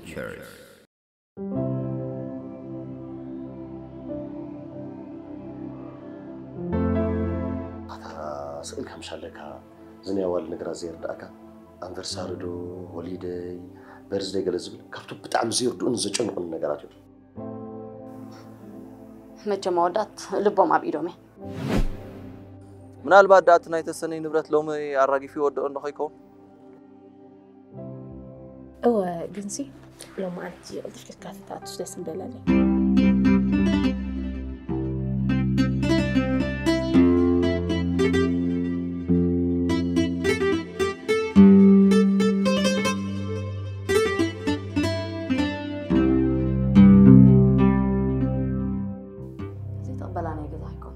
Pictures. ኣታ ስእልካ ምሽ ኣለካ ዝንያ ዋል ነገራት ዘይርዳእካ ኣንቨርሳሪ ዶ ሆሊደይ በርዝደይ ገለ ዝብል ካብቱ ብጣዕሚ ዘይርድኡን ዘጨንቑን ነገራት እዮም። መቸም ኣወዳት ልቦም ኣብ ኢዶም እየ። ምናልባት ደኣ እቲ ናይ ተሰነይ ንብረት ሎሚ ኣራጊፉ ይወድኦ እንዶ ከይከውን? እወ ግንሲ ሎማዓንቲ ቅልጥፍ ኢልካ ተተኣቱስ ደስ ምበለኒ። ዘይተቕበላ ናይ ገዛ ኣይኮን።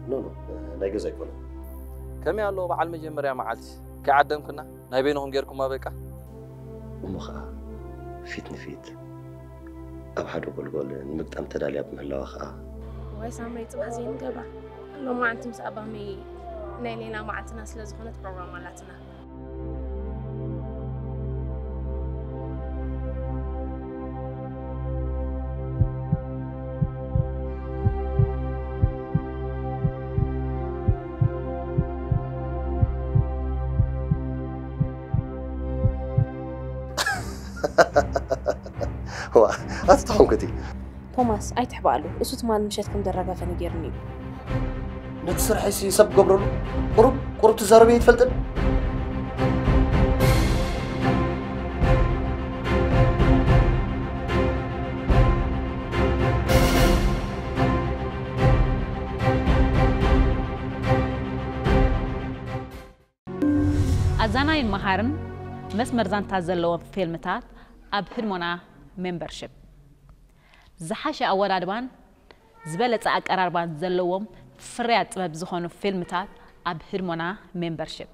ኖ ኖ ናይ ገዛ ኣይኮነ። ከመይ ኣሎ በዓል መጀመርያ መዓልቲ ከይዓደምክና ናይ በይንኹም ጌርኩማ በቃ። እሞ ኸዓ ፊት ንፊት ኣብ ሓደ ጎልጎል ንምግጣም ተዳልያ ብምህላዋ ኸዓ ወይ ሳምረይ ፅባሕ ዘይንገብራ ሎማዓንቲ ምስ ኣባመይ ናይ ሌላ መዓልትና ስለ ዝኾነት ፕሮግራም ኣላትና። ዋ ኣቲ ተኾንኩቲ ቶማስ ኣይትሕባኣሉ፣ እሱ ትማል ምሸት ከም ደረጋፈኒ ገይሩኒ እዩ። ነቲ ስርሐይሲ ሰብ ክገብረሉ ቁሩብ ቁሩብ ትዛረብ እየ ትፈልጥን። ኣዛናይን መሃርን መስመር ዛንታ ዘለዎም ፊልምታት ኣብ ህድሞና ሜምበርሽፕ። ዝሓሸ ኣወዳድባን ዝበለጸ ኣቀራርባን ዘለዎም ፍርያት ጥበብ ዝኾኑ ፊልምታት ኣብ ህድሞና ሜምበርሽፕ።